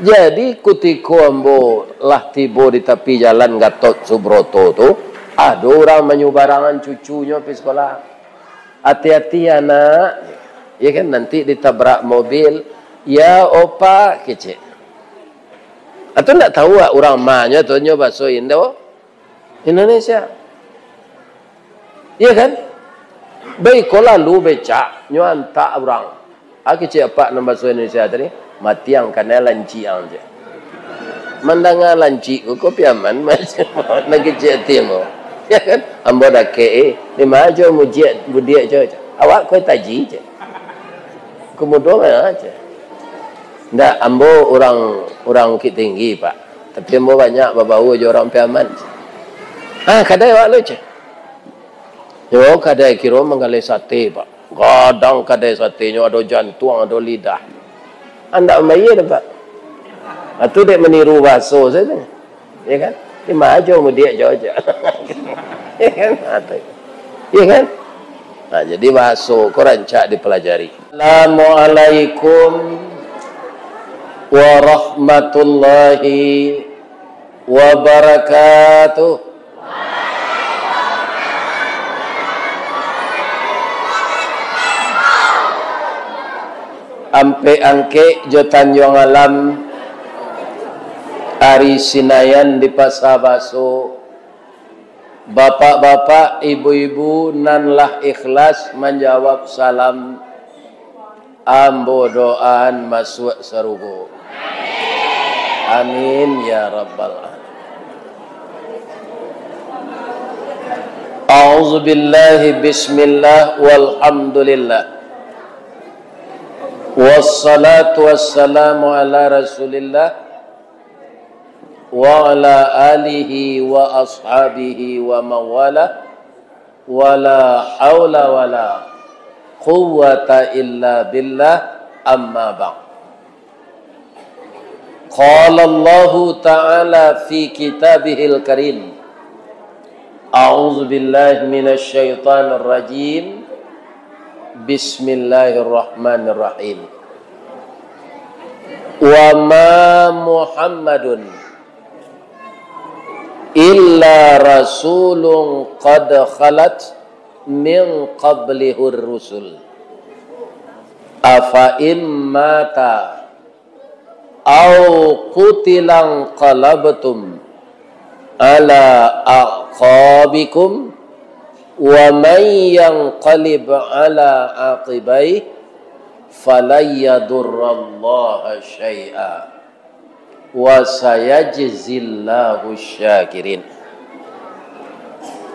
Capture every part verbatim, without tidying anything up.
Jadi, kutiko ambo lah tibo di tapi jalan Gatot Subroto tu, ado urang manyubarangan cucunyo pai sikolah. "Ati-ati, anak." Ya kan, nanti ditabrak mobil. "Ya, opa," kecek. Atau ndak tahu ah urang manyo tu nyo baso Indo-, Indonesia. Iya kan? Baiko lalu becak, nyo antak urang. Ah, kecek apak nan baso Indonesia tadi, "Matiang kanai lancik ang," cek. Mandanga lancik ko, ko piaman, mas. Nan kecek ati ambo. Ya kan? Ambo dakek, eh. Di ma jo mujiak budiak jo, cek. Awak ko taji, cek. Kumudo ma, cek. Ndak, ambo urang, urang Bukittinggi, Pak. Tapi ambo banyak babau jo urang Piaman. Ah, kadai awak lo, ceh. Yo, kadai kiro manggaleh sate, Pak. Gadang kadai satenyo, ado jantuang, ado lidah. Andak mambayia doh, Pak. Ah, tu dek maniru baso sajo. Ya kan? Di ma jo mudiak jo ajo. Ya kan? Ha, tu. Ya kan? Ha, jadi baso ko rancak dipelajari. Assalamualaikum warahmatullahi wabarakatuh. Ampek Angkek jo Tanjuang Alam, ari Sinayan di Pasa Baso, bapak-bapak, ibu-ibu nan lah ikhlas manjawab salam, ambo doaan masuak sarugo. Amin, ya rabbal alamin. A'udzubillahi, bismillah, walhamdulillah. Wassalatu wassalamu ala Rasulillah wa ala alihi wa ashabihi wa mawala, wala haula wala quwwata illa billah, amma ba'd. Qala Allahu ta'ala fi kitabihil karim, a'udzu billahi minasy syaithanir rajim. Bismillahirrahmanirrahim. Wa ma Muhammadun illa rasulun qad khalat min qablihir rusul. Afa in mata au qutila inqalabtum ala aqabikum, wa man yanqalib ala aqibaihi falan yadurrallaha syai'a, wa sayajzillahu syakirin.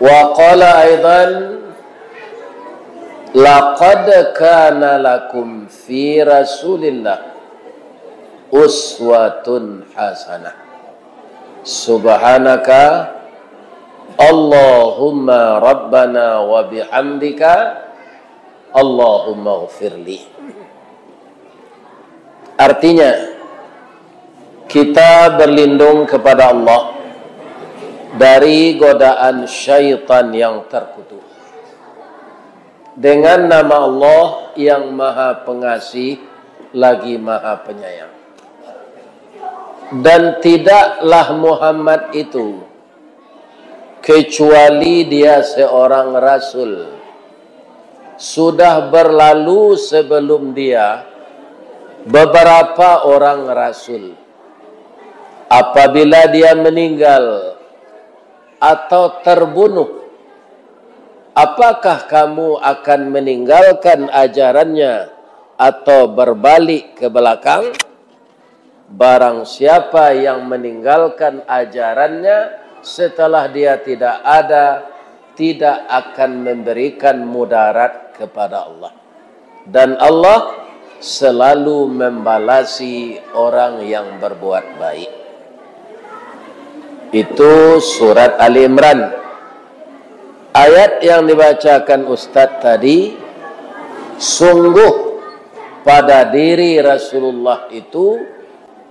Wa qala aidan, laqad kana lakum fi Rasulillah uswatun hasanah. Subhanaka Allahumma rabbana wa bihamdika, Allahumma ghfirli. Artinya, kita berlindung kepada Allah dari godaan syaitan yang terkutuk. Dengan nama Allah yang Maha Pengasih lagi Maha Penyayang. Dan tidaklah Muhammad itu kecuali dia seorang rasul. Sudah berlalu sebelum dia beberapa orang rasul. Apabila dia meninggal atau terbunuh, apakah kamu akan meninggalkan ajarannya atau berbalik ke belakang? Barang siapa yang meninggalkan ajarannya setelah dia tidak ada, tidak akan memberikan mudarat kepada Allah. Dan Allah selalu membalasi orang yang berbuat baik. Itu surat Ali Imran. Ayat yang dibacakan Ustaz tadi, sungguh pada diri Rasulullah itu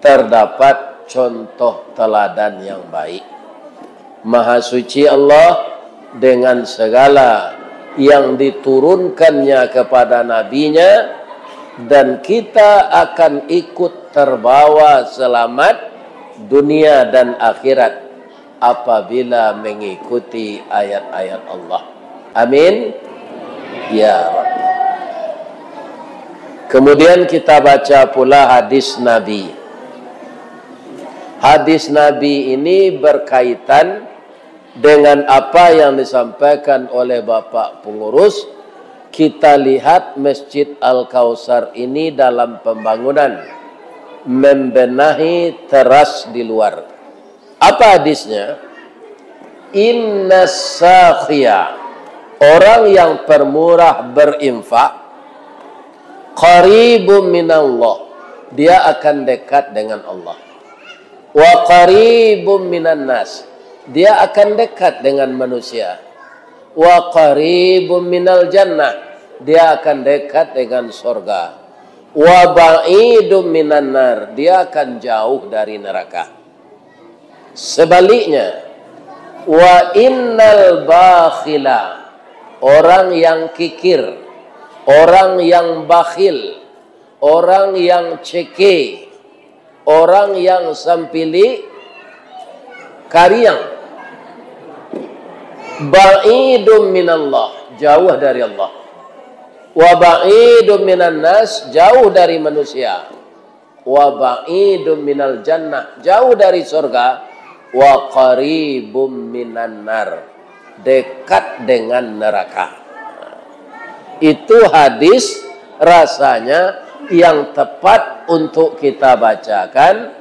terdapat contoh teladan yang baik. Maha suci Allah dengan segala yang diturunkannya kepada nabinya, dan kita akan ikut terbawa selamat dunia dan akhirat apabila mengikuti ayat-ayat Allah. Amin. Ya Rabb. Kemudian kita baca pula hadis Nabi. Hadis Nabi ini berkaitan dengan apa yang disampaikan oleh Bapak Pengurus. Kita lihat Masjid Al-Kautsar ini dalam pembangunan, membenahi teras di luar. Apa hadisnya? Inna sakhia, orang yang pemurah berinfak, qaribum minallah, dia akan dekat dengan Allah. Wa qaribum minan nas, dia akan dekat dengan manusia. Wa qaribum minal jannah, dia akan dekat dengan sorga. Wa ba'idum minan nar, dia akan jauh dari neraka. Sebaliknya, wa innal bakhila, orang yang kikir, orang yang bakhil, orang yang ceke, orang yang sampilik, kariang, ba'idum minallah, jauh dari Allah. Wa ba'idum minan nas, jauh dari manusia. Wa ba'idum minal jannah, jauh dari sorga. Wa qaribum minan nar, dekat dengan neraka. Itu hadis rasanya yang tepat untuk kita bacakan,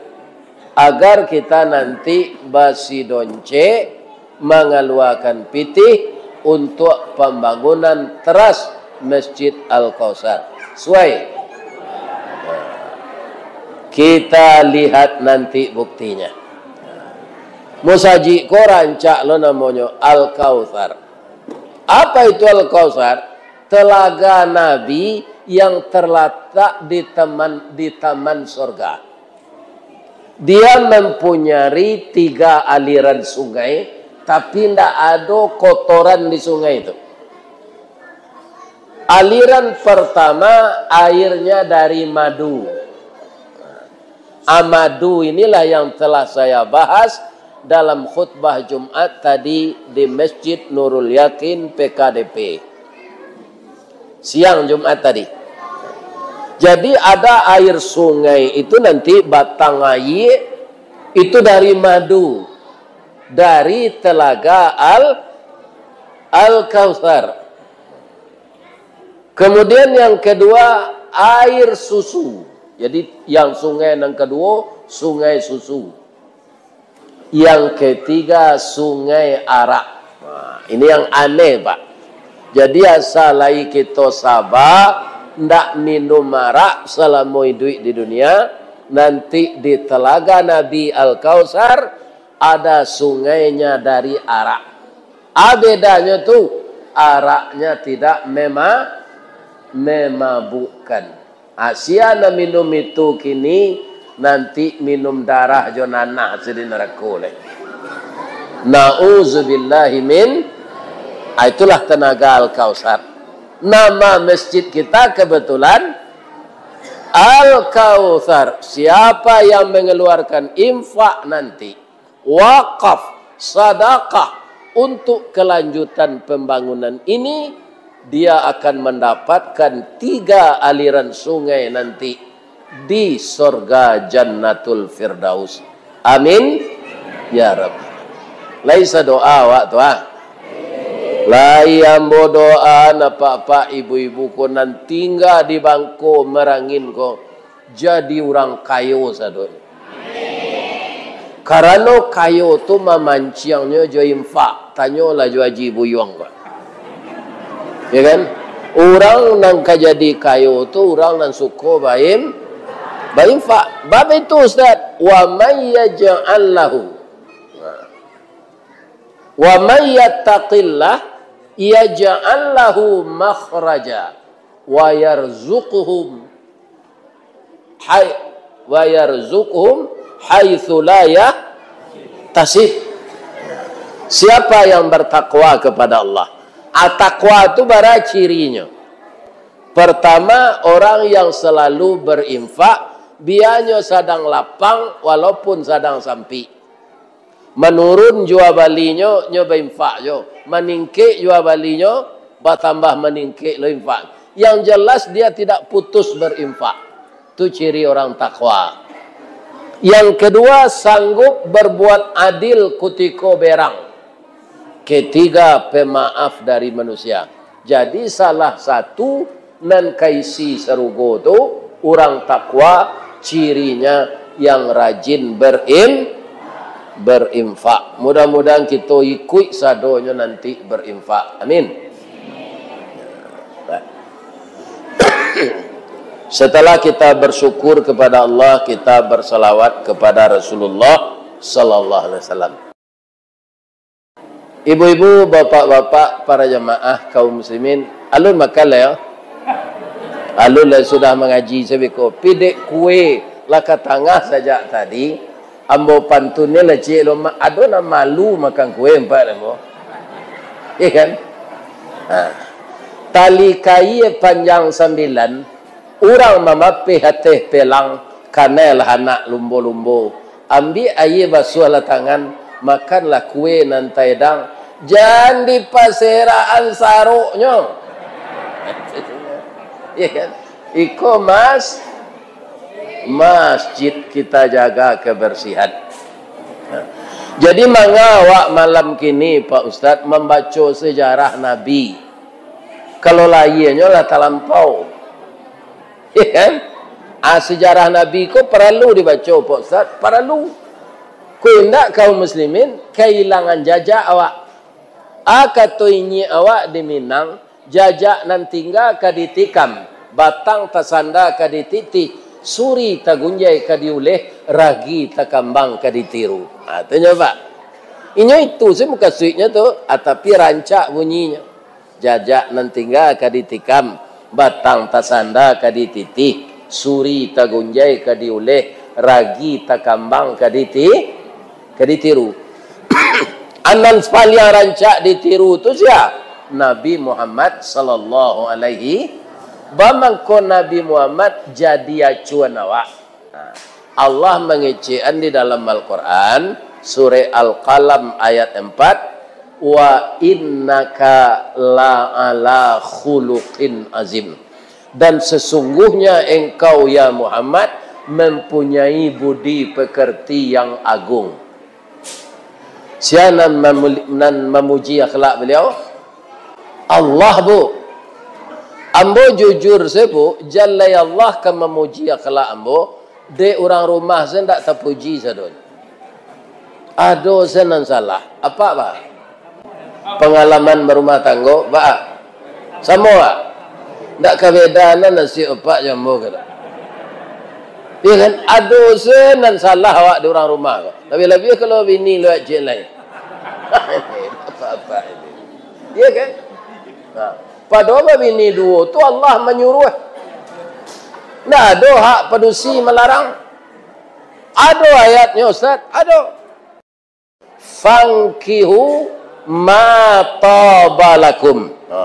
agar kita nanti basidoncek, mangaluakan pitih untuk pambangunan teras Masjid Al-Kautsar. Suai? Kita lihat nanti buktinya. Musajik ko rancak lo namonyo Al-Kautsar. Apa itu Al-Kautsar? Telaga Nabi yang terletak di taman, di taman sorga. Dia mempunyai tiga aliran sungai, tapi ndak ado kotoran di sungai itu. Aliran pertama airnya dari madu. Amadu inilah yang telah saya bahas dalam khutbah Jumat tadi di Masjid Nurul Yakin P K D P. Siang Jumat tadi. Jadi ada air sungai itu nanti batang air itu dari madu, dari telaga Al Al-Kautsar. Kemudian yang kedua, air susu. Jadi yang sungai yang kedua, sungai susu. Yang ketiga, sungai arak. Nah, ini yang aneh, Pak. Jadi asa lai kito saba, ndak minum arak salamo iduik di dunia, nanti di telaga Nabi Al-Kautsar ada sungainya dari arak. A bedanyo tu, araknya tidak mema-, memabukkan. Ah, sia nan minum itu kini, nanti minum darah jo nanah di narako lai. Nauzubillahi min. Ah, itulah telaga Al-Kautsar. Nama masjid kita kebetulan Al-Kautsar. Siapa yang mengeluarkan infak nanti, wakaf, sadakah untuk kelanjutan pembangunan ini, dia akan mendapatkan tiga aliran sungai nanti di sorga Jannatul Firdaus. Amin. Ya Rabb. Lai sadoa awak tu, ah. Lai ambo doa, apak-apak, ibu-ibu ko nan tingga di Bangko Merangin ko, jadi urang kayo sadonyo. Karano kayo tu mamanciangnyo jo infak. Tanyolah jo Haji Buyuang ko. Ya kan? Urang nan ka jadi kayo tu, urang nan suko baim-, bainfak. Bab itu, Ustaz, wa may yaj'al lahu. Wa may yattaqillah yaj'al lahu makhraja wa yarzuqhum hay-, wa yarzuqhum haitsu la yahtasib. Siapa yang bertakwa kepada Allah? Ah, takwa tu bara cirinyo. Pertama, orang yang selalu berinfak Bianyo sadang lapang, walaupun sadang sampik. Manurun jua balinyo, nyo bainfak jo. Maningkek jua balinyo, batambah maningkek lo infak. Yang jelas, dia tidak putus berinfak. Tu ciri orang takwa. Yang kedua, sanggup berbuat adil kutiko berang. Ketiga, pemaaf dari manusia. Jadi, salah satu nan kaisi sarugo tu, urang takwa, cirinya yang rajin berin-, berinfak. Mudah-mudahan kito ikuik sadonyo nanti berinfak. Amin. Setelah kita bersyukur kepada Allah, kita bersalawat kepada Rasulullah sallallahu alaihi wasallam. Ibu-ibu, bapak-bapak, para jamaah kaum muslimin, alun makan lah, ya? Alun lah sudah mangaji sabiko. Pidek kue lah ka tangah sajak tadi. Ambo pantun ni lah ciek lo, ma-, ado nan malu makan kue ampek ambo. Iya kan? Ha. Tali kaia panjang sambilan, urang mamapeh ateh pelang, kanai lah anak lumbo-lumbo. Ambiak aia basuahlah tangan, makanlah kue nan taedang, jan dipaserakan saroknyo. Iya kan? Iko mas-, masjid kita jaga kebersihan. Jadi, manga awak malam kini, Pak Ustaz, mambaco sejarah Nabi? Kalau lahianyo lah talampau. Iya kan? Ah, sejarah Nabi ko paralu dibaco, Pak Ustaz? Paralu. Ko indak, kaum muslimin, kailangan jajak awak. Ah, kato inyiak awak di Minang, jajak nan tingga ka ditikam, batang tasanda ka dititih, suri tagunjai ka diuleh, ragi takambang ka ditiru. Ha, tu nyo, Pak. Inyo itu sih mukasuiknyo tu, ah, tapi rancak bunyinyo. Jajak nan tingga ka ditikam, batang tasanda ka dititih, suri tagunjai ka diuleh, ragi takambang ka diti-, ka ditiru. Nan paliang rancak ditiru tu sia? Nabi Muhammad sallallahu alaihi. Baa mangko Nabi Muhammad jadi acuan awak? Nah, Allah mangecekan di dalam Al-Quran, Surah Al-Qalam ayat empat, "Wa innaka la ala khuluqin azim." Dan sesungguhnya engkau, ya Muhammad, mempunyai budi pekerti yang agung. Sia nan mamuli-, nan mamuji akhlak baliau? Allah, Bu. Ambo jujur se, Bu, jan lai Allah ka mamuji akhlak ambo, dek urang rumah se ndak tapuji sadonyo. Ado se nan salah. Apak, Pak? Pangalaman barumah tanggo, Pak? Samo, Pak? Ndak ka beda nan nasib apak jo ambo ko. Iya kan? Ado se nan salah awak di urang rumah ko. Labiah-labiah kalau bini lo ciek lai. Apak-apak ini. Iya kan? Nah, padahal babini duo tu Allah manyuruah. Ndak ado hak padusi malarang. Ado ayatnyo, Ustaz? Ado. "Fankihu ma taba lakum." Ha.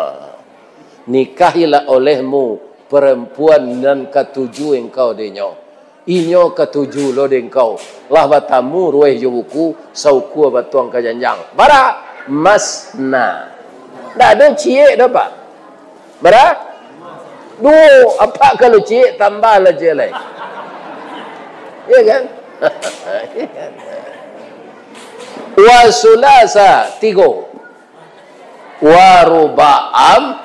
Nikahilah olehmu perempuan nan katuju engkau denyo. Inyo katuju lo dek engkau. Lah batamu ruweh jo buku, saukua batuang ka janjang. Bara? Masna. Ndak ado ciek doh, Pak. Bara? Duo. Apak kalau ciek, tambah lah ciek lai. Iya kan? Wa sulasa, tigo. Wa ruba'am,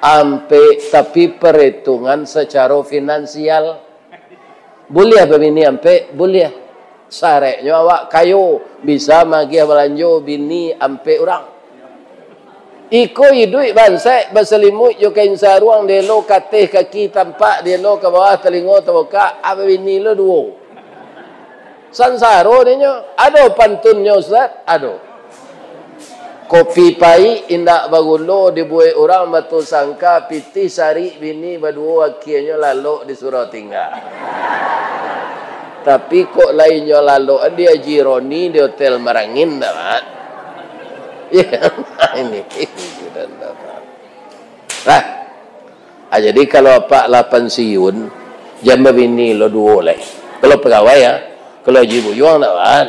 ampek, tapi perhitungan secara finansial. Buliah babini ampek? Buliah. Sareknyo awak kayo, bisa magiah balanjo bini ampek urang. Iko iduik bansaik, basalimuik jo kain saruang, dielo ka ateh kaki tampak, dielo ka bawah talingo tabukak, ah, babini lo duo. Sansaro dinyo. Ado pantunnyo, Ustaz? Ado. Kopi paik indak bagulo dibuek urang, batusangka pitih sarik bini baduo, akienyo lalok di surau tingga. Tapi kok lai nyo lalok di Haji Roni di Hotel Marangin, dah, Mak? Ya, ini. Nah, ah, jadi kalau apak lah pensiun, Jan babini lo duo lai. Kalau pagawai, ya. Kalau Haji Buyuang, ndak baa.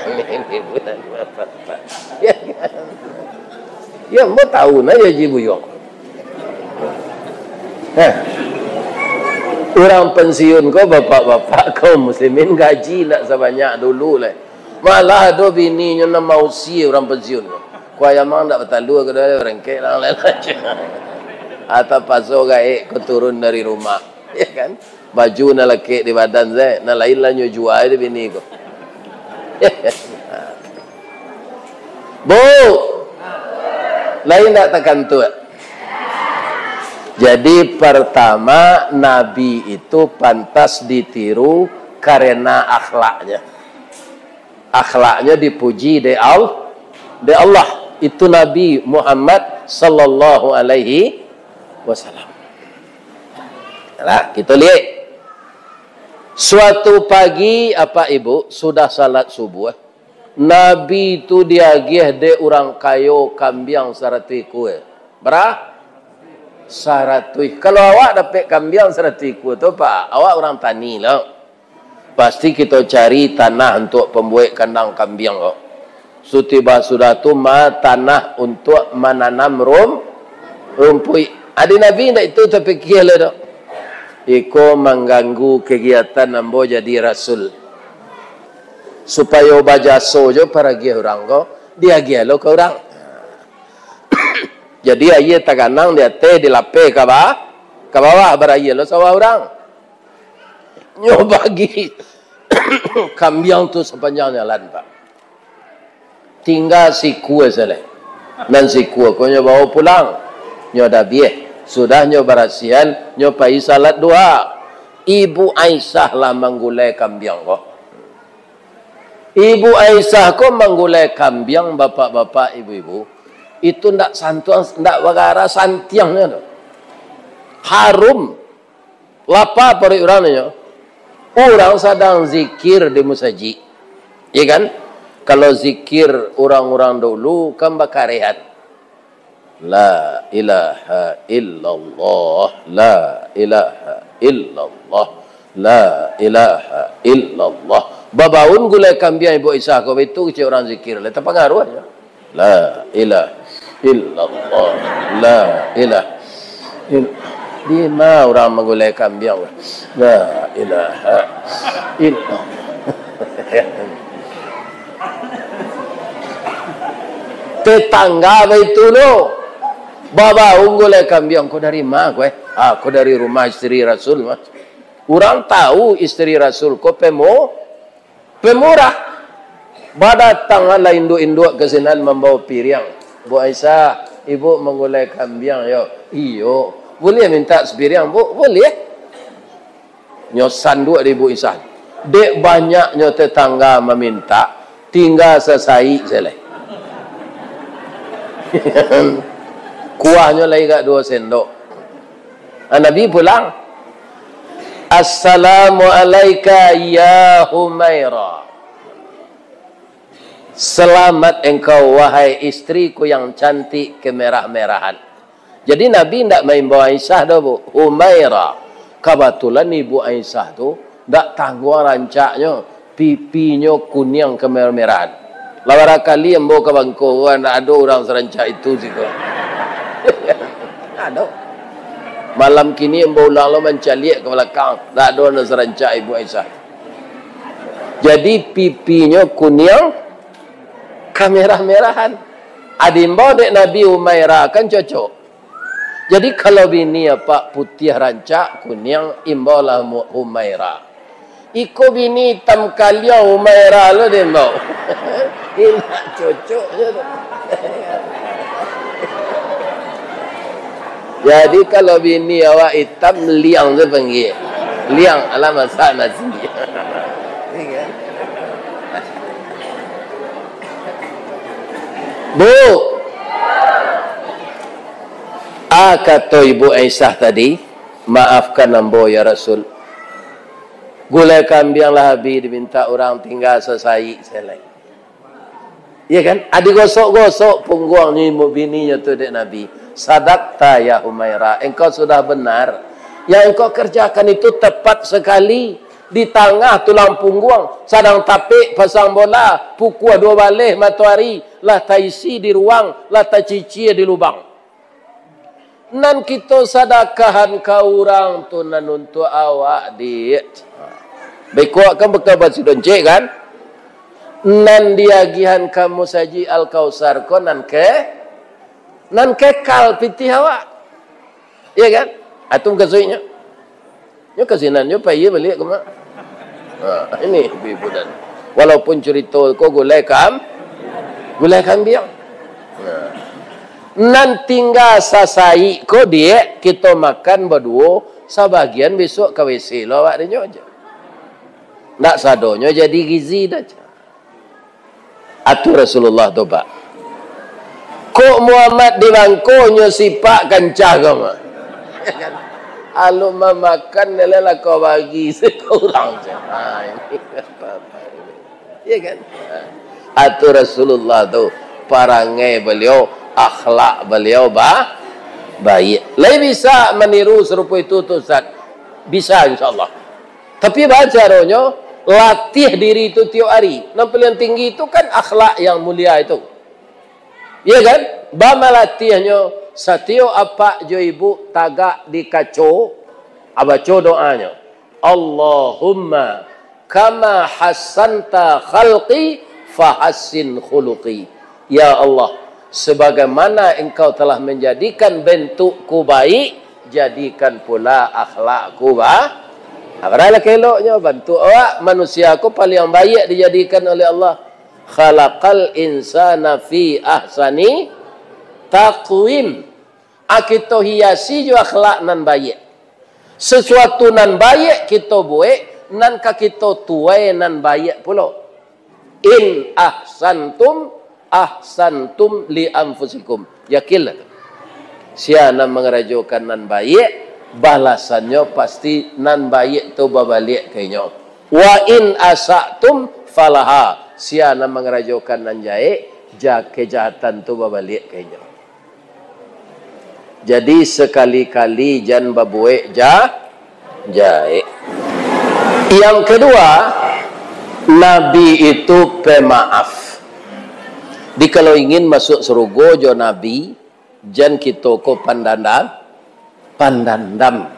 Ini, ini bulan apa? Ya kan? Ya, ambo tahu nah Haji Buyuang. Hah. Urang pensiun ko, bapak-bapak kaum muslimin, gaji ndak sabanyak dulu lai. Malah ado bininyo nan mausia urang pensiun ko. Kuah ayam ang ndak batalua, ka ado barangkek lah, lain-lain. Atau paso gaek ko turun dari rumah. Ya kan? Baju nan lakek di badan se, nan lain lah nyo jua di bini ko. Bu, lain ndak takantuak? Jadi, pertama, Nabi itu pantas ditiru karena akhlaknya. Akhlaknya dipuji dek Al-, dek Allah. Itu Nabi Muhammad sallallahu alaihi wasallam. Lah, kita lihat. Suatu pagi, Apak Ibu, sudah salat subuh, Nabi tu diagiah dek urang kayo kambiang saratuih ikua. Bara? Saratuih. Kalau awak dapek kambiang saratuih ikua tu, Pak, awak urang tani lo. Pasti kito cari tanah untuak pambuek kandang kambiang ko. Sutibah sudah tu, ma tanah untuak mananam rum-, rumpuik. Adi Nabi ndak itu tapikia lai doh. Iko mangganggu kagiatan ambo jadi rasul. Supayo bajaso jo paragiah urang ko, diagiah lo ka urang. Jadi, aia taganang di ateh, dilapeh ka ba-, ka bawah, baraia lo sawah urang. Nyo bagi kambiang tu sapanjang jalan, Pak. Tingga sikua sajo. Nan sikua ko nyo bawa pulang. Nyo dabiah. Sudah nyo barasiahan, nyo pai salat duha. Ibu Aisyah lah manggulai kambiang ko. Ibu Aisyah ko manggulai kambiang, bapak-bapak, ibu-ibu, itu ndak santuang, ndak bagara santiangnyo tu. Harum, lapa paruik urang nyo. Urang sadang zikir di musajik. Iya kan? Kalau zikir urang-urang dulu kan bakarehan. La ilaha illallah, la ilaha illallah, la ilaha illallah. Babaun gulai kambiang Ibu Aisyah ko, baitu kecek urang zikir, lai tapangaruah nyo. La ilaha illallah, la ilaha ill-, dima urang manggulai kambiang. La ilaha illallah. Tetangga baitu lo. Babaun gulai kambiang, "Ko dari ma ko, eh?" "Ah, ko dari rumah isteri Rasul, mah." Urang tahu isteri Rasul ko pemo-, pemurah. Badatanglah induak-induak ka sinan mambawa piriang. "Bu Aisyah, ibu manggulai kambiang yo." "Iyo." "Buliah mintak sapiriang, Bu?" "Buliah." Nyo sanduak di Ibu Aisyah. Dek banyaknyo tetangga mamintak, tingga sasaik sajo lai. Kuahnyo lai agak duo sendok. Ah, Nabi pulang. "Assalamu alaika ya Humaira." Selamat engkau, wahai istriku yang cantik kemerah-merahan. Jadi, Nabi ndak maimbau Aisyah doh, Bu. Humaira. Kabatulan Ibu Aisyah tu ndak tangguang rancaknyo, pipinyo kuniang kemerah-merahan. Lah barakali ambo ka Bangko, ndak ado urang sarancak itu siko. Ado. Malam kini ambo ulang lo mancaliak ka balakang, ndak ado nan sarancak Ibu Aisyah. Jadi, pipinyo kuniang kemerah-merahan. Adi imbau dek Nabi Humaira kan cocok. Jadi, kalau bini apak putiah rancak, kuniang, imbaulah Mu-, Humaira. Iko bini itam kaliang, Humaira lo diimbau. Indak cocok je tu. Jadi, kalau bini awak itam, liang tu panggil. Liang, alah masak nasi. Iya kan? Bu, ah, kato Ibu Aisyah tadi, "Maafkan ambo, ya Rasul. Gulai kambiang lah abih, dimintak urang tingga sasaik sajo lai." Iya kan? Ah, digosok-gosok pungguangnyo ibu bininyo tu dek Nabi. "Sadakta ya Humaira, engkau sudah benar." Yang engkau kerjakan itu tepat sekali. Di tangah tulang pungguang, sadang tapek pasang bola, pukua duo baleh matoari, lah taisi di ruang, lah tacicia di lubang. Nan kito sadakahan ka urang tu nan untuak awak, Diak. Beko kan baka basi doncek, kan? Nan diagihan ka Musajik Al-Kausar ko nan ke, nan kekal pitih awak. Iya, kan? Atu mukasuiknyo. Nyo ka sinan, nyo pai baliak ka ma? Ha, ini bibudan. Walaupun curito ko gulai kam-, gulai kambiang. Ha. Nan tingga sasaik ko, Diak, kito makan baduo, sabagian bisuak ka W C lo awak dinyo aja. Ndak sadonyo jadi gizi dah. Atu Rasulullah tu, Pak. Kok Muhammad di bangkonyo sipak kancah ko mah. Alun mamakan, lah lah kau bagi se ka urang. Ha, ini apa-apa ini. Iya, kan? Atu Rasulullah tu, parangai baliau, akhlak baliau ba-, baiak. Lai bisa maniru sarupo itu tu, Ustaz? Bisa, insyaallah. Tapi baa caronyo, latiah diri tu tiok ari. Nan paliang tinggi tu kan akhlak yang mulia itu. Iya, kan? Bamalatiahnyo, satiok apak jo ibuk tagak di kaco, a, baco doanyo, "Allahumma kama hassanta khalqi fahassin khuluqi." Ya Allah, sebagaimana Engkau telah menjadikan bentukku baik, jadikan pula akhlakku ba-, a, baralah ka eloknyo. Bantuak awak, manusia ko paliang baiak dijadikan oleh Allah. "Khalaqal insana fi ahsani taqwim." A, kito hiasi jo akhlak nan baiak. Sasuatu nan baiak kito buek, nan ka kito tuai nan baiak pulo. "In ahsantum, ahsantum li anfusikum." Yakinlah tu. Sia nan mangarajokan nan baiak, balasannyo pasti nan baiak tu babaliak ka inyo. "Wa in asa'tum falaha." Sia nan mangarajokan nan jahek, ja-, kajahatan tu babaliak ka inyo. Jadi, sakali-kali jan babuek ja-, jahek. Yang kedua, Nabi itu pemaaf. Jadi, kalau ingin masuk sarugo jo Nabi, jan kito ko pandandam, pandandam.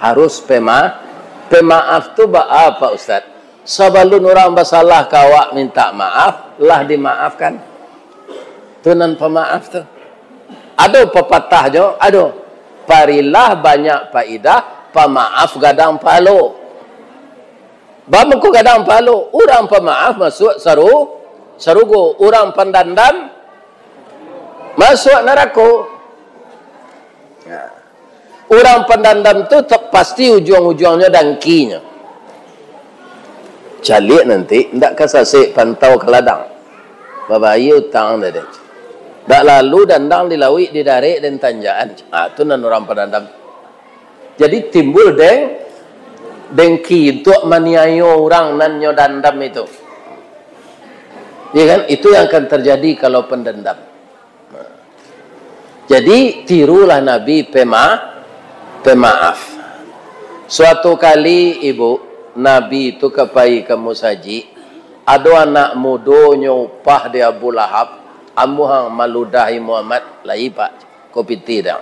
Harus pema-, pemaaf tu baa, Pak Ustaz? Sabalun urang basalah ka awak minta maaf, lah dimaafkan. Tu nan pamaaf tu. Ado papatahnyo, ado. Parilah banyak paidah, pamaaf gadang pahalo. Baa mangko gadang pahalo? Urang pamaaf masuak saru-, sarugo, urang pandandam masuak narako. Nah. Urang pandandam tu te-, pasti ujuang-ujuangnyo dangkinyo. Caliak nanti, ndak ka sasek pantau ka ladang. Babayia utang tadi. Ndak lalu dandang di lauik, di darek, den tanjakan. Ah, tu nan urang pandandam. Jadi timbul deng-, dengki untuak maniayo urang nan nyo dandam itu. Ya, kan? Itu yang akan terjadi kalau pendendam. Jadi, tirulah Nabi pema-, pemaaf. Suatu kali, Ibu, Nabi tu ka pai ka musajik, ado anak mudonyo upah di Abu Lahab, amuhang maludahi Muhammad, lai, Pak, ko pitih dang.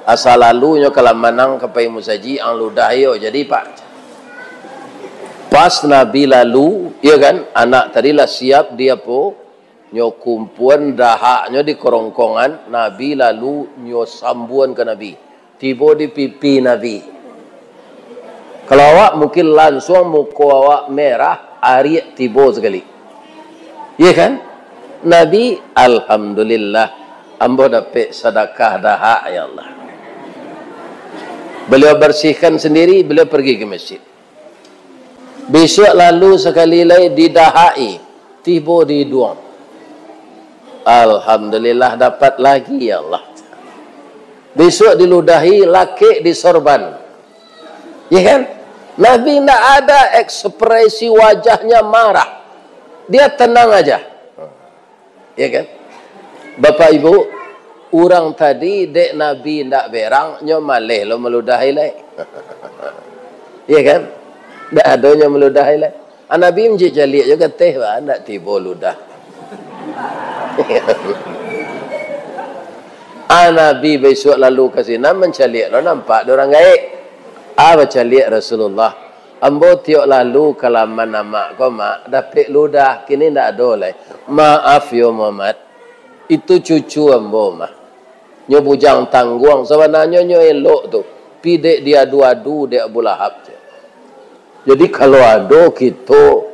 Asa lalu nyo ka Lamanang ka pai musajik, ang ludahi yo, jadi, Pak. Pas Nabi lalu, iyo kan, anak tadi lah siap di apo, nyo kumpuan dahaknyo di korongkongan, Nabi lalu nyo sambuan ka Nabi. Tibo di pipi Nabi. Kalau awak mungkin lansuang muko awak merah, ariak tibo sakali. Iya kan? Nabi, "Alhamdulillah, ambo dapek sadakah dahak, ya Allah." Beliau bersihkan sendiri, beliau pergi ke masjid. Bisuak lalu sakali lai didahak-i, tibo di iduang. Alhamdulillah, dapat lagi, ya Allah. Bisuak diludahi, lakek di sorban. Ya kan? Nabi ndak ada ekspresi wajahnya marah. Dia tenang aja. Ya kan? Bapak Ibu, urang tadi dek Nabi ndak berang, nyo maleh lo maludahi lai. Iya kan? Ndak adonyo maludah lai. Ah, Nabi mancaliak jo gateh, bah, ndak tibo ludah. Ah, Nabi bisuak lalu ka sinan, mancaliak lo nampak dek urang gaek. Ah, bacaliak Rasulullah. Ambo tiok lalu ka laman amak ko, Mak, dapek ludah, kini ndak ado lai. Maaf yo, Muhammad. Itu cucu ambo mah. Nyo bujang tangguang, sabananyo nyo elok tu. Pi dek diadu-adu dek Abu Lahab tu. Jadi, kalau ado kito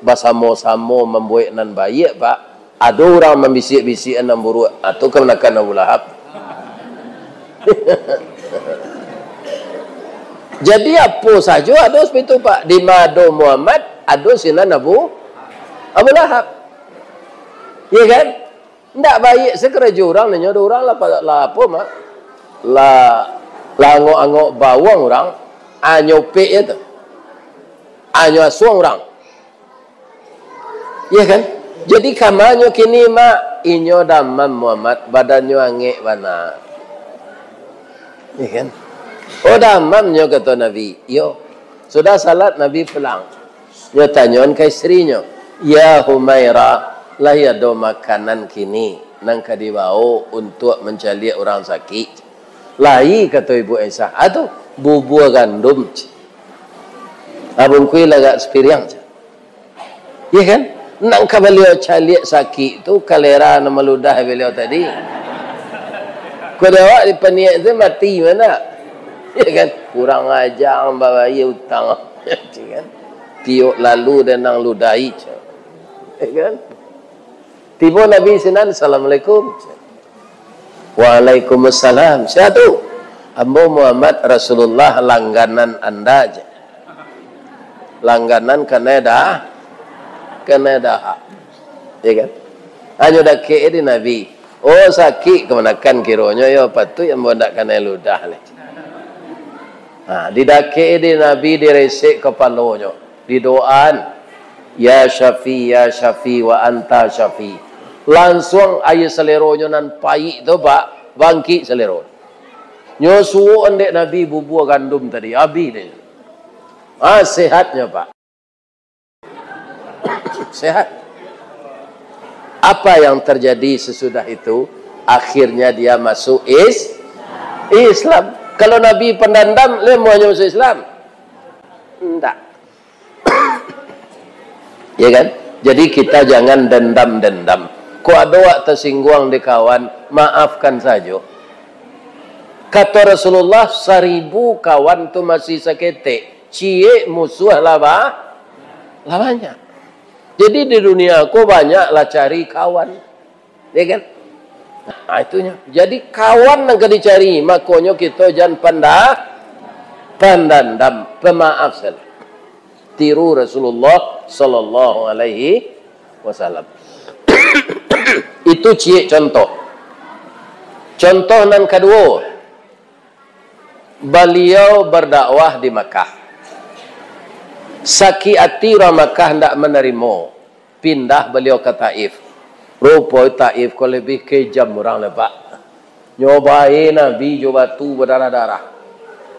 basamo-samo mambuek nan baiak, Pak, ado urang mambisiak-bisiak nan buruak, ah, tu kamanakan Abu Lahab. Jadi, apo sajo ado seperti tu, Pak. Di ma ado Muhammad, ado sinan Abu, Abu Lahab. Iya kan? Ndak baiak sakarajo urang, nanyo do urang lah, lah apo, Mak? Lah, lah angok-angok bawang urang, anyo pek je tu. Anyo asuang urang. Iya kan? Jadi, kamanyo kini, Mak? Inyo damam, Muhammad, badannyo angek bana. Iya kan? Oh, damam nyo, kato Nabi. Iyo. Sudah salat, Nabi pulang. Nyo tanyoan ka istrinyo, "Ya Humairah, lai ado makanan kini nan ka dibawo untuak mancaliak urang sakik?" "Lai," kato Ibu Aisyah. "Ah tu, bubua gandum," cek. "Ah, bungkuih lah agak sapiriang," cek. Iya kan? Nan ka baliau caliak sakik tu, kalera nan maludah baliau tadi. Kok dek awak dipaniaik tu mati ma ndak? Iya kan? Kurang aja, babayia utang. Iya kan? Tiok lalu dek nan ludahi. Iya kan? Tibo Nabi sinan, "Assalamualaikum." "Waalaikumsalam. Sia tu?" "Ambo Muhammad, Rasulullah, langganan anda," cek. Langganan kanai dah, kanai dah. Iya kan? Hanyo dakek di Nabi. Oh, sakik kamanakan kironyo, yo, patuik ambo ndak kanai ludah lai. Ha, didakek di Nabi, diresek kapalonyo. Didoaan, "Ya Syafi, ya Syafi, wa anta Syafi." Langsuang aia saleronyo nan paik tu, Pak, bangkik salero. Nyo suok dek Nabi bubua gandum tadi, abih dek. Ah, sehatnyo, Pak. Sehat. Apa yang terjadi sesudah itu? Akhirnya dia masuk is-, Islam. Kalau Nabi pandandam, lai amuahnyo masuk Islam? Ndak. Ya kan? Jadi, kita jangan dendam-dendam. Kok ado wak tasingguang di kawan, maafkan sajo. Kato Rasulullah, "Saribu kawan tu masih saketek, ciek musuah lah ba-, lah banyak." Jadi, di dunia ko banyak lah cari kawan. Ya kan? Nah, itunyo. Jadi, kawan nan ka dicari, makonyo kito jan panda-, pandandam, pamaaf salah. Tiru Rasulullah sallallahu alaihi wasallam. Itu ciek contoh. Contoh nan kaduo, baliau bardakwah di Makkah. Sakik ati urang Makkah ndak manarimo. Pindah baliau ka Taif. Rupo Taif ko labiah kejam urang lai, Pak. Nyo bae Nabi jo batu badarah-darah.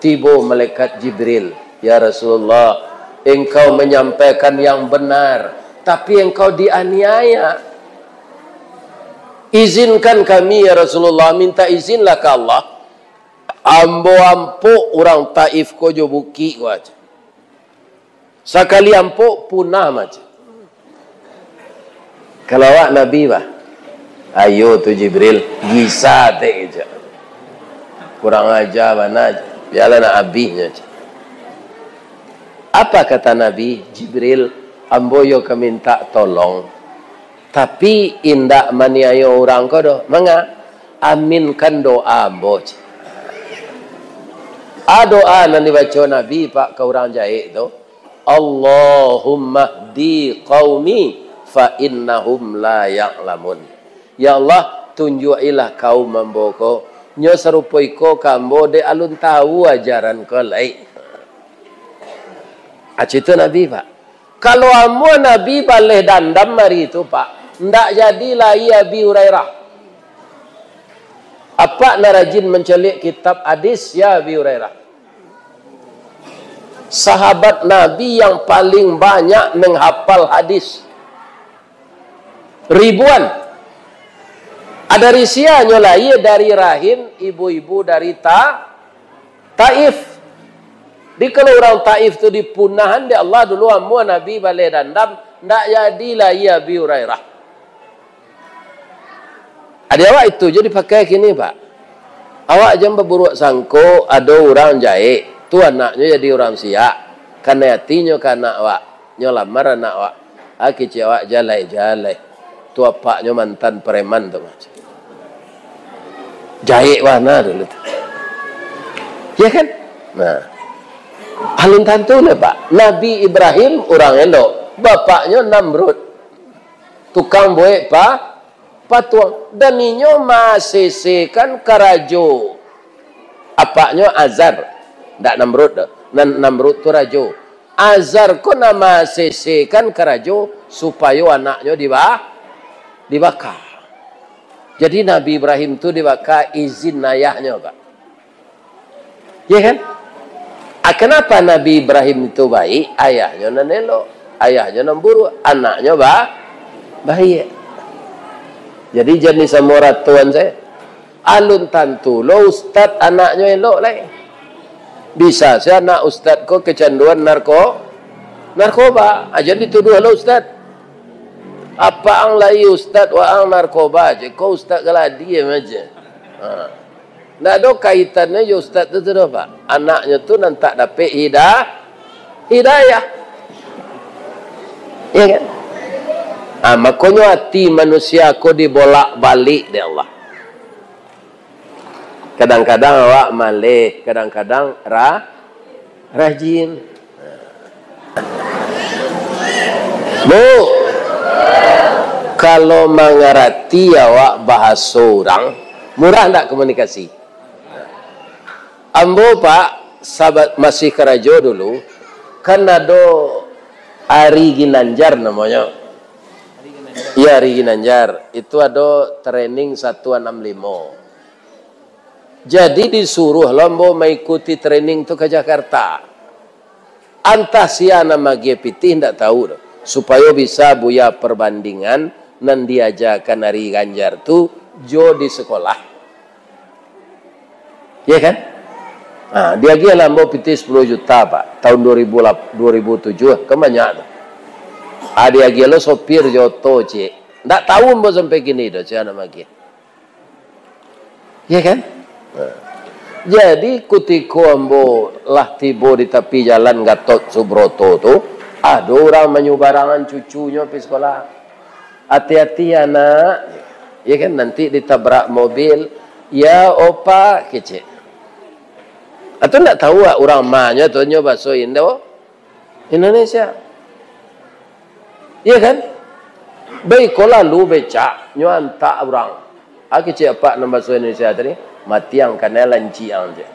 Tibo malaikat Jibril, "Ya Rasulullah, engkau manyampaikan yang benar, tapi engkau dianiaya. Izinkan kami, ya Rasulullah, minta izinlah ka Allah. Ambo ampok urang Taif ko jo bukik ko aja." Sakali ampok, punah macam. Kalau awak Nabi, bah, "Ayo tu Jibril, gisa tek," cak. "Kurang aja bana, bialah nak abih nyo," cak. Apa kata Nabi? "Jibril, ambo yo ka minta tolong." Tapi indak maniayo urang ko doh. Manga? Aminkan doa ambo, cik. A doa nan dibaco Nabi, Pak, ka urang jahek tu, "Allahumma hdi qaumi fa innahum la ya'lamun." Ya Allah, tunjuak-ilah kaum ambo ko, nyo sarupo iko ka ambo, dek alun tahu ajaran ko lai. Acik tu Nabi, Pak. Kalau amuah Nabi baleh dandam ari tu, Pak, ndak jadi lai Abi Hurairah. Apak nan rajin mancaliak kitab hadis, ya Abi Hurairah. Sahabat Nabi yang paling banyak menghafal hadis. Ribuan. Ada risianyo lahia dari rahim ibu-ibu dari Ta-, Taif. Di kalau urang Taif tu dipunahan dek Allah dulu, amuah Nabi baleh dandam, ndak jadi lahia Abi Hurairah. Adi awak itu jo dipakai kini, Pak. Awak jan baburuak sangko, ado urang jahek, tu anaknyo jadi urang siak, kanai atinyo ka anak awak, nyo lamar anak awak. Ah, kecek awak jalai-jalai. Tu apaknyo mantan preman tu, Pak. Jahek bana dulu tu. Ya kan? Nah. Alun tantu lah, Pak. Nabi Ibrahim urang elok, bapaknyo Namrud. Tukang buek pa-, patuang. Dan inyo masesekan karajo apaknyo Azar. Ndak Namrud doh. Nan Namrud tu rajo. Azar ko nan masesekan karajo supayo anaknyo diba-, dibaka. Jadi Nabi Ibrahim tu dibaka izin ayahnyo, Pak. Ya kan? Ah, kenapa Nabi Ibrahim itu baik? Ayahnyo nan elok, ayahnyo nan buruak, anaknyo ba-, baik. Jadi jan samo ratoan sajo. Alun tantu lo ustad anaknyo elok lai. Bisa sajo anak ustad ko kecanduan narko-, narkoba. Ah, jan dituduah lo ustad. Apak ang lai ustad, waang narkoba je. Ko ustad galadi aja. Ha. Ndak ado kaitannyo jo ustad tu, tu doh, Pak. Anaknyo tu nan tak dapek hida-, hidayah. Ya kan? Ah, makonyo ati manusia ko dibolak-balik dek Allah. Kadang-kadang awak maleh, kadang-kadang ra-, rajin. Bu, kalau mangarati awak bahaso urang, murah ndak komunikasi? Ambo, Pak, sabat masih karajo dulu, kan ado Ari Ginanjar namonyo. Iya, Ari Ginanjar. Itu ado training satu anam limo. Jadi disuruah lo ambo maikuti training tu ka Jakarta. Antah sia nan magiah pitih, ndak tahu doh. Supayo bisa Buya perbandingan nan diajakan Ari Ganjar tu jo di sekolah. Ya kan? Ha, diagiah lah ambo pitih sepuluh juta, Pak. Tahun dua ribu delapan, dua ribu tujuh, kan banyak tu. Ha, diagiah lo sopir jo oto, cek. Ndak tahu ambo sampai kini doh, sia nan magiah. Ya kan? Nah. Jadi, kutiko ambo lah tibo di tapi jalan Gatot Subroto tu, ado urang manyubarangan cucunyo pi sekolah. "Ati-ati, anak," ya kan, "nanti ditabrak mobil." "Ya, opa," kecek. Atau ndak tahu ah, urang manyo tu nyo baso Indo-, Indonesia. Iya kan? Baiko lalu becak, nyo antak urang. Ah, kecek apak nan baso Indonesia tadi, "Matiang kanai lancik ang," cek.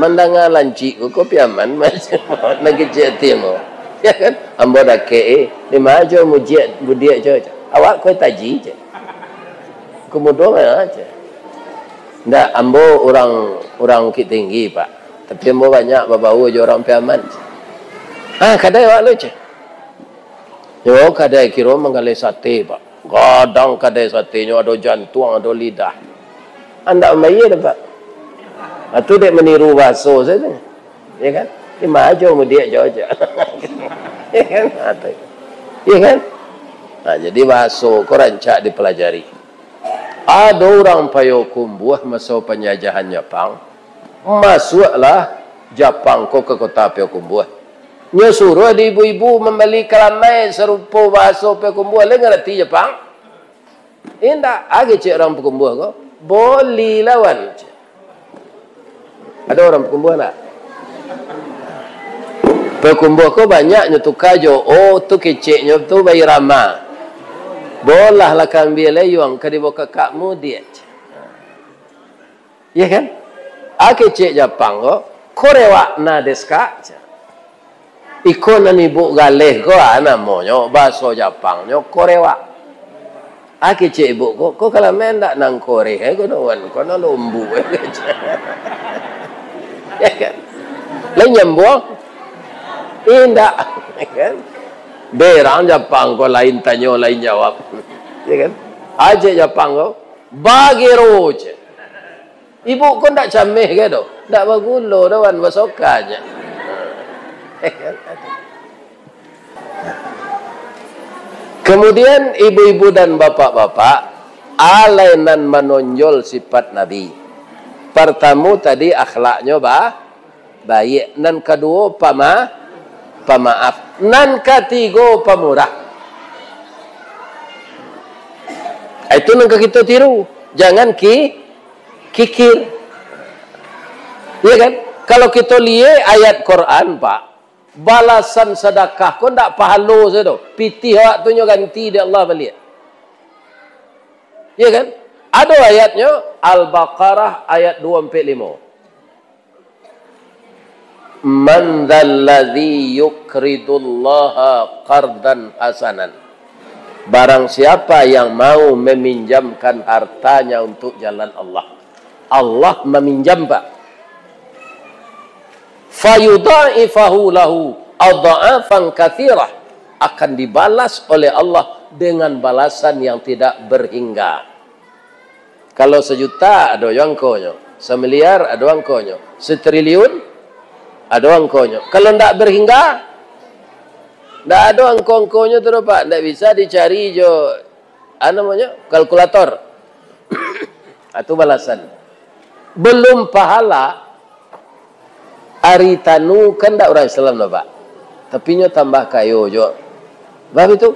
Mandanga lancik ko, ko piaman, macam nan kecek ati ambo. Ya kan? Ambo dakek, eh, "Di ma jo mudiak, budiak jo," cek. "Awak ko taji," cek. "Kumudo ma," cek. "Ndak, ambo urang, urang Bukittinggi, Pak. Tapi ambo banyak babau jo urang Piaman." "Ah, kadai awak lo," cek. Yo, kadai kiro manggaleh sate, Pak. Gadang kadai satenyo, ado jantuang, ado lidah. Andak mambayia doh, Pak. Atu dek maniru baso sajo. Ya kan? "Di ma jo mudiak jo," cek. Ya kan? Atu. Ya kan? Nah, jadi baso ko rancak dipelajari. Ado urang Payokumbuah maso panjajahan Japang, masuaklah Japang ko ka kota Payokumbuah. Nyo suruah di ibu-ibu mambali kalamai sarupo bahaso Payokumbuah, lai ngarati Japang? Indak, agi cek urang Payokumbuah ko, "Boli lawan," cek. Ado urang Payokumbuah ndak? Payokumbuah ko banyak nyo tuka jo o tu, keceknyo tu bairama. "Bolah lah kambia layuang ka dibawa kakakmu," diak. Iya kan? A kecek Japang ko, "Korewak na desu ka?" Iko nan ibuk galeh ko, ah, namonyo, bahaso Japangnyo korewak. Ah, kecek ibuk ko, "Ko kalamai ndak nan koreh, eh, ko nan wan, ko nan lombu, eh," kecek. Ya kan? Lai nyambuang, Indak, kan? Berang Japang ko, lain tanyo, lain jawab. Ya kan? Ajak Japang ko, bagero je. Ibu ko ndak cameh ke do? Ndak bagulo do, wan, basoka je. Kemudian ibu-ibu dan bapak-bapak, alai nan manonjol sifat Nabi. Partamo tadi akhlaknyo ba-, baiak. Nan kaduo pama-, pamaaf. Nan katigo pamurah. Itu nan ka kito tiru. Jangan ki-, kikir. Iya kan? Kalau kito liek ayat Quran, Pak, balasan sadakah ko ndak pahalo sajo. Pitih awak tu nyo ganti dek Allah baliak. Iya kan? Ado ayatnyo, Al-Baqarah ayat dua ampek limo. "Man dzalladzi yuqridullaha qardan hasanan." Barang siapa yang mau meminjamkan hartanya untuk jalan Allah, Allah maminjam, Pak. "Fayudha'ifahu lahu adha'afan katsirah." Akan dibalas oleh Allah dengan balasan yang tidak berhingga. Kalau sajuta, ado jo angkonyo. Samiliar, ado angkonyo. Satriliun, ado angkonyo. Kalau ndak berhingga, ndak ado angko-angkonyo tu doh, Pak. Ndak bisa dicari jo, anu namonyo, kalkulator. Itu balasan. Belum pahala, ari tanu kan ndak urang Islam doh, Pak. Tapi nyo tambah kayo juo. Bab itu,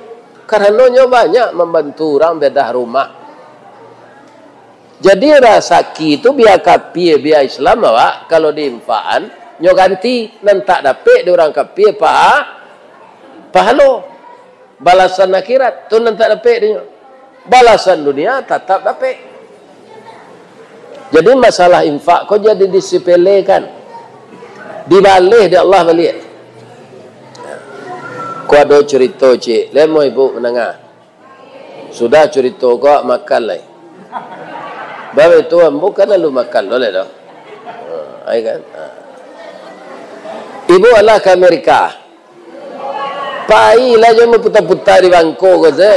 karano nyo banyak mambantu urang bedah rumah. Jadi, rasaki tu bia kapia, bia Islam awak, kalau diinfakan, nyo ganti, nan tak dapek di urang kapia, pa-, pahalo. Balasan akhirat, tu nan tak dapek dinyo. Balasan dunia, tatap dapek. Jadi, masalah infak ko jadi disepelekan. Dibaleh dek Allah baliak. Ko ado curito, cik. Lemo ibu mandanga. Sudah curito ko, makan lai. Bab itu, ambo kan lalu makan, boleh doh. Ha, ai kan? Ha. Ibu alah ka Amerika. Pailah jo baputa-puta di bangko ko se.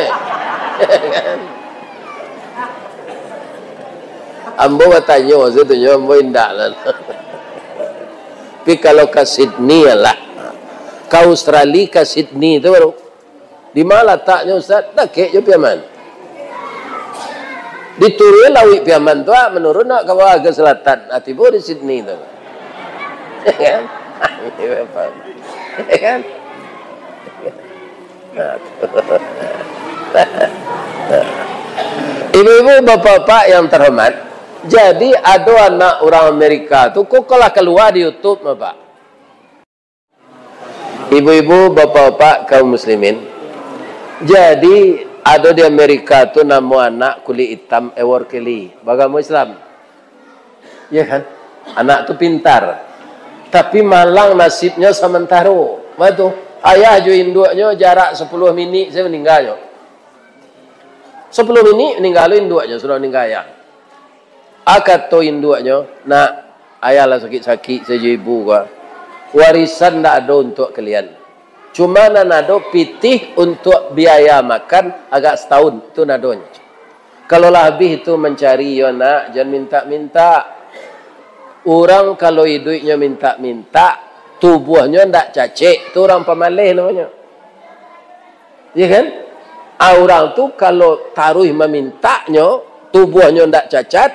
Ambo batanyo se tu nyo, ambo indak lah. Tapi kalau ka Sydney lah. Ka Australia, ka Sydney tu baru. Di ma lataknyo, Ustaz? Dakek jo Piaman. Diturun lauik Piaman tu, ah, manurun nak ka bawah ka selatan. Ah, tibo di Sydney tu. Ya kan? Ya kan? Nah, tu. Ibu-ibu, bapak-bapak yang terhormat, jadi ado anak urang Amerika tu, kok lah kalua di YouTube, Bapak. Ibu-ibu, bapak-bapak, kaum muslimin. Jadi, ado di Amerika tu namo anak kulik itam Edward Kelly. Bagamo Islam. Ya kan? Anak tu pintar. Tapi malang nasibnyo samantaro. Baitu. Ayah jo induaknyo jarak sapuluah minik sajo maningganyo. Sapuluah minik maningga induaknyo, sudah maningga ayah. A, kato induaknyo, "Nak, ayah lah sakik-sakik sajo ibu ko. Warisan ndak ado untuak kalian. Cuma nan ado pitih untuak biaya makan agak satahun, tu nan adonyo. Kalau lah abih tu mancari yo, Nak, jan mintak-mintak. Urang kalau iduiknyo mintak-mintak, tubuahnyo ndak cacek, tu urang pamaleh namonyo." Ya kan? Ah, urang tu kalau taruih mamintaknyo, tubuahnyo ndak cacat,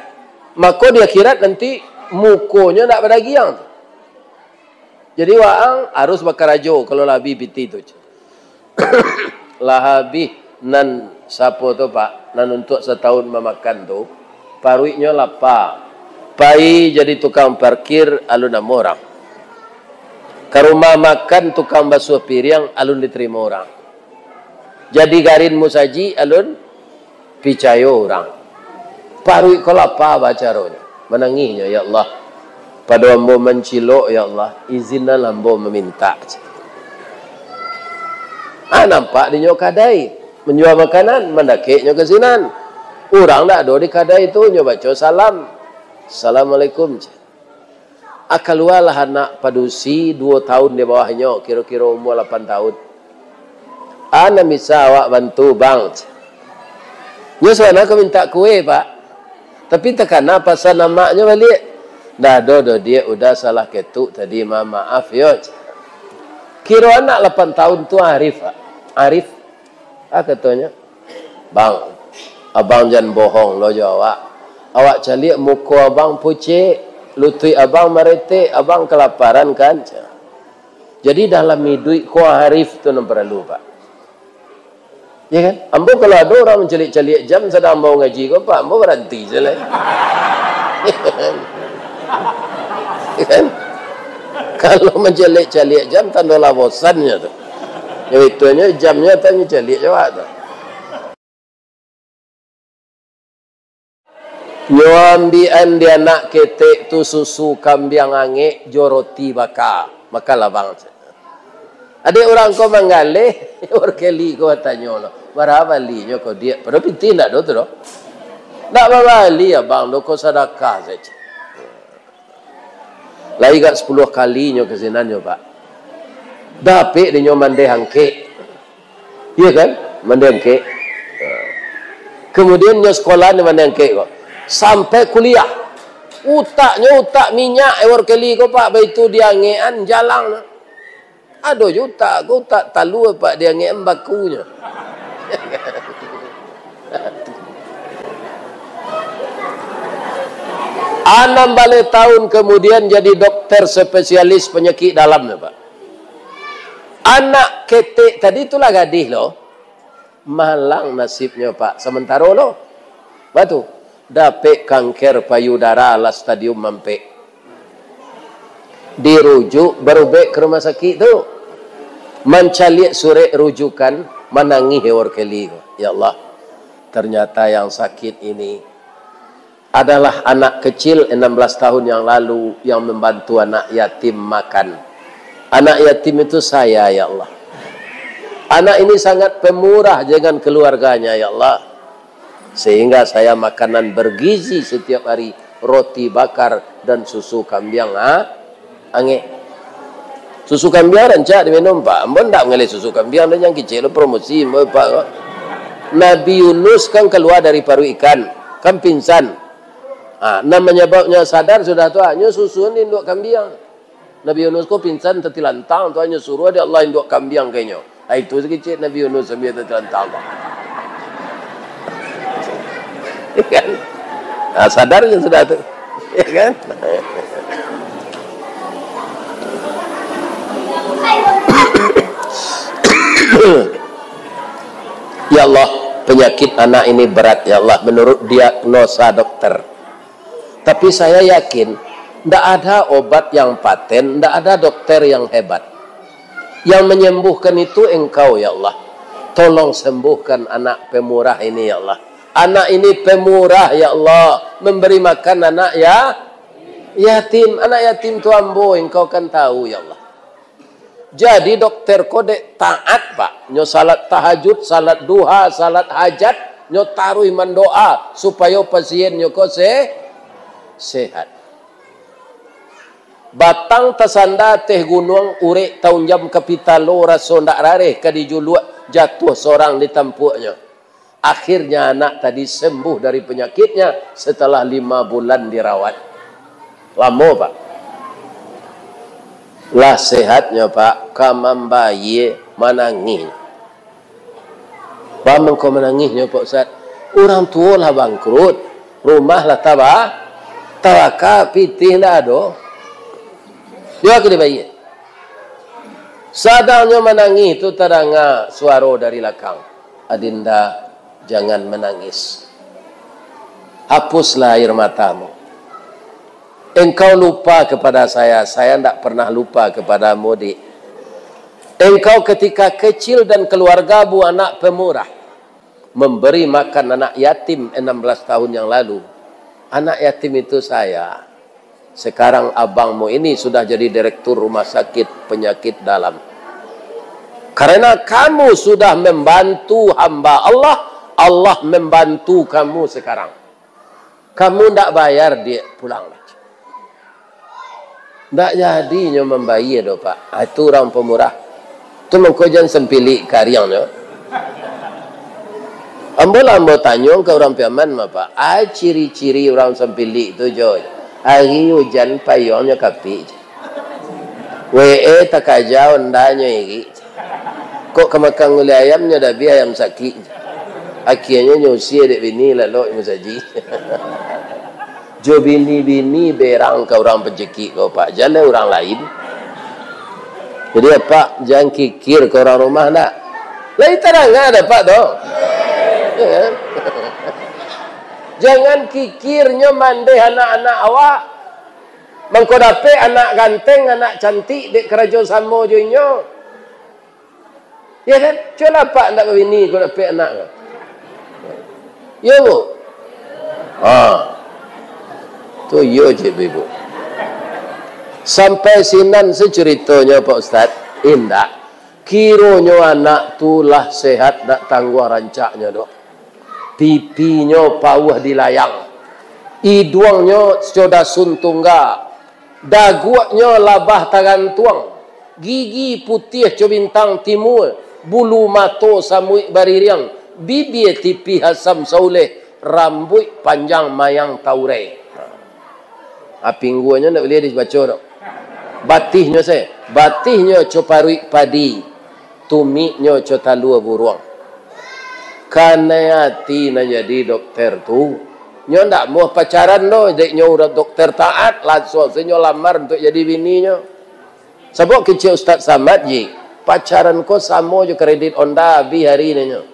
mako di akhirat nanti mukonyo ndak badagiang tu. Jadi, waang harus bakarajo kalau lah abih pitih tu. Lah abih nan sapo tu, Pak, nan untuak satahun mamakan tu, paruiknyo lapa. Pai jadi tukang parkir alun namuah urang. Ka rumah makan tukang basuah piriang alun ditarimo urang. Jadi garin musajik alun picayo urang. Paruik ko lapa bacaronyo. Manangihnyo, "Ya Allah, pado ambo mancilok, ya Allah, izinnanlah ambo mamintak." Ah, nampak dinyo kadai manjua makanan, mandakeknyo ka sinan. Urang ndak ado di kadai tu, nyo baco salam. "Assalamualaikum." Ah, kalualah anak padusi duo tahun di bawahnyo, kiro-kiro umua lapan tahun. "Ah, nan bisa awak bantu, Bang?" Nyo sabananyo ka mintak kue, Pak. Tapi takana pasan amaknyo baliak. "Ndak ado doh, Diak, udah salah ketuk tadi, ma-, maaf yo." Kiro anak lapan tahun tu arif, Pak. Arif. Ah, katonyo, "Bang, abang jan bohong lo jo awak. Awak caliak muko abang pucek, lutuik abang maretek, abang kalaparan kan?" Jadi dalam iduik ko arif tu nan paralu, Pak. Ya kan? Ambo kalau ado urang mancaliak-caliak jam sadang ambo ngaji ko, Pak, ambo baranti se lah. Ya kan? Kalau mancaliak-caliak jam, tando lah bosannyo tu. Yo, itunyo jamnyo tanyo caliak jo awak tu. Nyo ambiakan di anak ketek tu susu kambiang angek jo roti baka. Makanlah, Bang. Dek urang ko manggaleh, Workeli ko batanyo lo, "Bara balinyo ko, Diak?" Padahal pitih ndak ado tu doh. "Ndak babali, Abang, doh, ko sadakah sajo." Lai agak sapuluah kalinyo ka sinannyo, Pak. Dapek dek nyo mandeh angkek. Iya kan? Mandeh angkek. Kemudian nyo sekolah di mandeh angkek ko. Sampai kuliah. Utaknyo utak minyak, Workeli ko, Pak, baitu diangekan jalang. Ado juo utak ko, utak talua, Pak, diangekan bakunyo. Anam baleh tahun kemudian jadi dokter spesialis penyakit dalam, Pak. Anak ketek tadi tu lah gadih lo. Malang nasibnyo, Pak. Samantaro lo. Batu. Dapek kanker payudara lah stadium ampek. Dirujuk, barubek ka rumah sakik tu. Mancaliak surek rujukan, manangih Workeli ko. "Ya Allah, ternyata yang sakit ini adalah anak kecil enam belas tahun yang lalu yang membantu anak yatim makan. Anak yatim itu saya, ya Allah. Anak ini sangat pemurah dengan keluarganya, ya Allah. Sehingga saya makanan bergizi setiap hari, roti bakar dan susu kambiang, ha?" Angek. Susu kambiang rancak diminum, Pak. Ambo ndak mangaleh susu kambiang, dan yang kicik lo promosi, ambo, Pak, ko. Nabi Yunus kan kalua dari paruik ikan, kan pingsan. Ah, nan manyababnyo sadar sudah tu, ah, nyo susuan induak kambiang. Nabi Yunus ko pingsan tatilantang tu, ah, nyo suruah dek Allah induak kambiang ka inyo. Ah, itu sakicik Nabi Yunus sambia tatilantang tu. Kan? Ah, sadar nyo sudah tu. Ya kan? Ya Allah, penyakit anak ini berat, ya Allah, menurut diagnosa dokter. Tapi saya yakin, ndak ada obat yang paten, ndak ada dokter yang hebat. Yang menyembuhkan itu Engkau, ya Allah. Tolong sembuhkan anak pemurah ini, ya Allah. Anak ini pemurah, ya Allah. Memberi makan anak ya-, yatim. Anak yatim tu ambo, Engkau kan tahu, ya Allah. Jadi, dokter ko dek taat, Pak. Nyo salat tahajud, salat duha, salat hajat, nyo taruih mandoa supayo pasiennyo ko se-, sehat. Batang tasanda ateh gunuang, urek taunjam ka pitalo, raso ndak rareh ka dijuluak, jatuah sorang di tampuaknyo. Akhirnya anak tadi sembuh dari penyakitnya setelah lima bulan dirawat. Lamo, Pak. Lah sehatnyo, Pak, ka mambayie manangih. Baa mangko manangihnyo, Pak Ustaz? Urang tuo lah bangkrut, rumah lah taba-, tabaka, pitih ndak ado. Yo ka dibayie. Sadangnyo manangih tu, tadanga suaro dari lakang, "Adinda, jangan menangis. Hapuslah air matamu. Engkau lupa kepada saya, saya ndak pernah lupa kepadamu, Dik. Engkau ketika kecil dan keluargamu anak pemurah, memberi makan anak yatim enam belas tahun yang lalu. Anak yatim itu saya. Sekarang abangmu ini sudah jadi direktur rumah sakit penyakit dalam. Karena kamu sudah membantu hamba Allah, Allah membantu kamu sekarang. Kamu ndak bayar, Dik, pulanglah." Ndak jadi nyo mambayia doh, Pak. Ah, itu urang pamurah. Tu mangko jan sampilik kariang nyo. Ambo lah ambo tanyo ka urang Piaman mah, Pak. Ai ciri-ciri urang sampilik tu, jo. Ari ujan payuangnyo kapik, je. W E takaja, ondanyo irik, je. Kok ka makan gulai ayam, nyo dabiah ayam sakik, je. Akhianyo nyo usia dek bini lalok musajik. Jo bini-bini berang ka urang pacikik ko, Pak. Jan lai urang lain. Jadi, Apak jan kikir ka urang rumah, ndak? Lai tadanga dek Apak tu. Ya kan? Jangan kikir nyo mandeh anak-anak awak. Mangko dapek anak ganteng, anak cantik, dek karajo samo jo inyo. Ya kan? Cubolah Apak ndak babini, kok dapek anak ko. Iyo, Bu? Ha. Tu iyo, Cik Ibu. Sampai sinan se curitonyo, Pak Ustaz? Indak. Kironyo anak tu lah sehat, ndak tangguang rancaknyo doh. Pipinyo pauah dilayang. Iduangnyo co dasun tungga. Daguaknyo labah tagantuang, gigi putiah co bintang timua, bulu mato samuik baririang, bibia tipih asam sauleh, rambuik panjang mayang taurai. Ha, pingguangnyo ndak buliah dibaco doh. Batihnyo se, batihnyo co paruik padi, tumiknyo co talua buruang. Kanai ati nan jadi dokter tu, nyo ndak amuah pacaran doh, dek nyo urang dokter taat, lansuang se nyo lamar untuak jadi bininyo. Sabab kecek Ustaz Samad, ji, pacaran ko samo jo kredit Honda, abih ari nyo.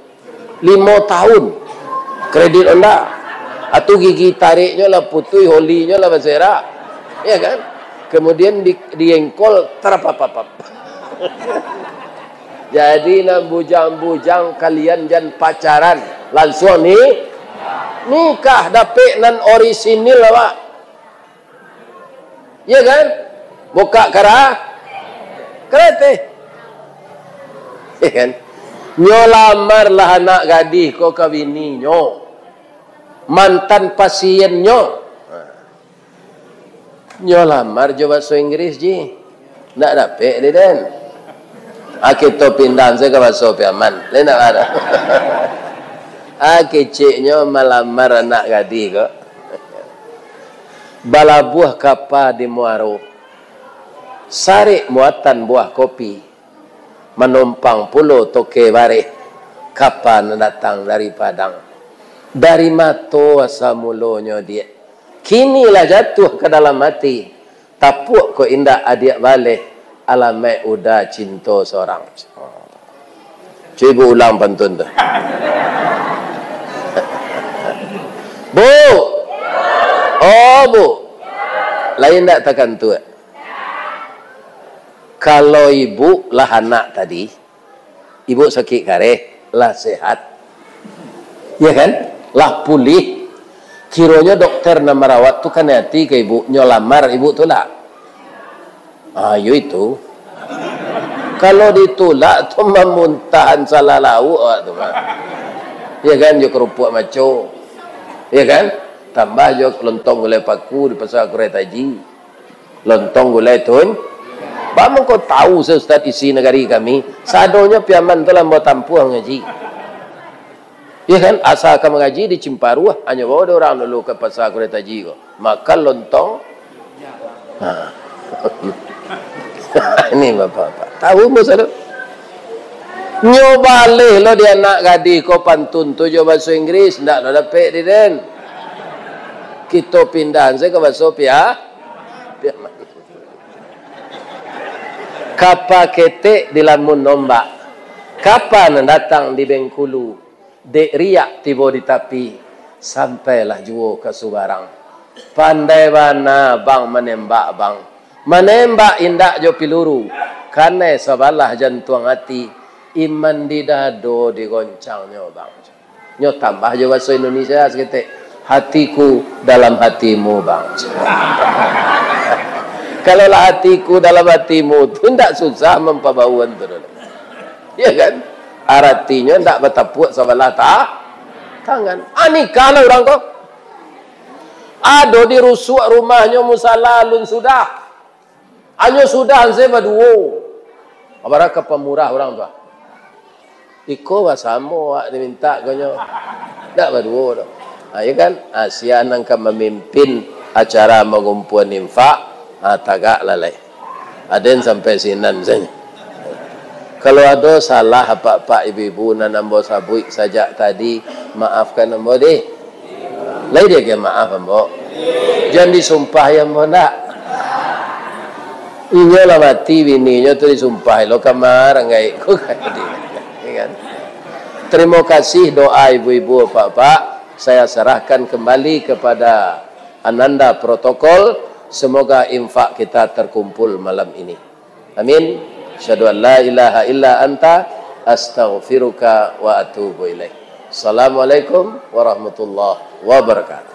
Limo tahun kredit Honda. Atu gigi tareknyo lah putuih, olinyo lah baserak. Ya kan? Kemudian di, di engkol, terapapapap. Jadi, nan bujang-bujang kalian jan pacaran. Lansuang ni, nikah dapek nan orisinil awak. Ya kan? Buka kara-, karateh. Ya kan? Nyo lamar lah anak gadih ko ka bininyo. Mantan pasiennyo. Nyo lamar jo baso Inggris, ji. Ndak dapek di den. Ah, kito pindah se ka baso Piaman. Lai ndak ado. Ah, keceknyo malamar anak gadih ko. Balabuah kapa di muaro. Sarek muatan buah kopi. Manumpang pulo toke bareh, kapa nan datang dari Padang. Dari mato asa mulonyo, Diak. Kini lah jatuah ka dalam ati. Tapuak ko indak adiak baleh, alamaik uda cinto sorang. Cubo ulang pantun tu. Bu! Oh, Bu! Lain ndak takantuak? Kalau ibu lah anak tadi, ibu sakik kareh, lah sehat. Ya kan? Lah pulih. Kironyo dokter nan marawat tu kanai ati ka ibu, nyo lamar ibu tulak. Ah, yo itu. Kalau ditulak tu mamuntahan salah lauak awak tu mah. Ya kan? Jo karupuak maco. Ya kan? Tambah jo lontong gulai paku di Pasar Kurai Taji. Lontong gulai tun. Baa mangko tahu se Ustaz isi nagari kami. Sadonyo Piaman tu lah ambo tampuah mangaji. Ya kan? Asa ka mangaji di Cimparuah, hanyo bao dek urang dulu ka Pasar Kurai Taji ko. Makan lontong. Ha. Ini bapak-bapak. Tahu ambo sado. Nyo baleh lo di anak gadih ko pantun tu jo baso Inggris, ndak lo dapek di den. Kito pindah se ka baso Pia-, Piaman. Kapa ketek dilamun ombak, kapa nan datang di Bengkulu, dek riak tibo di tapi, sampailah juo ka subarang. Pandai bana bang manembak bang, manembak indak jo piluru, kanai sabalah jantuang ati, iman di dado digoncangnyo bang. Nyo tambah jo baso Indonesia saketek, "Hatiku dalam hatimu, Bang." Kalau lah hatiku dalam hatimu, tu ndak susah mampabauan tu. Ya kan? Aratinyo ndak batapuak sabalah ta-, tangan. Ah, nikahlah urang ko. Ado di rusuak rumahnyo musala alun sudah. Anyo sudah, anse baduo. Abarah ka pamurah urang tu. Iko basamo awak dimintak konyo. Ndak baduo doh. Ha, iyo kan? Ha, sia nan ka mamimpin acara mangumpua infak, ha, tagaklah lai. Aden sampai sinan sajo. Kalau ado salah apak-apak ibu-ibu nan ambo sabuik sajak tadi, maafkan ambo deh. Lai diagiah maaf ambo. Jan disumpahi ambo ndak. Inyo lah mati bininyo tu disumpahi lo kamar anggaik ko kan. Iyo kan? Terima kasih doa ibu-ibu, apak-apak. Saya serahkan kembali kepada Ananda Protokol. Semoga infak kita terkumpul malam ini. Amin. Asyhadu an la ilaha illa anta, astaghfiruka wa atubu ilaik. Assalamualaikum warahmatullahi wabarakatuh.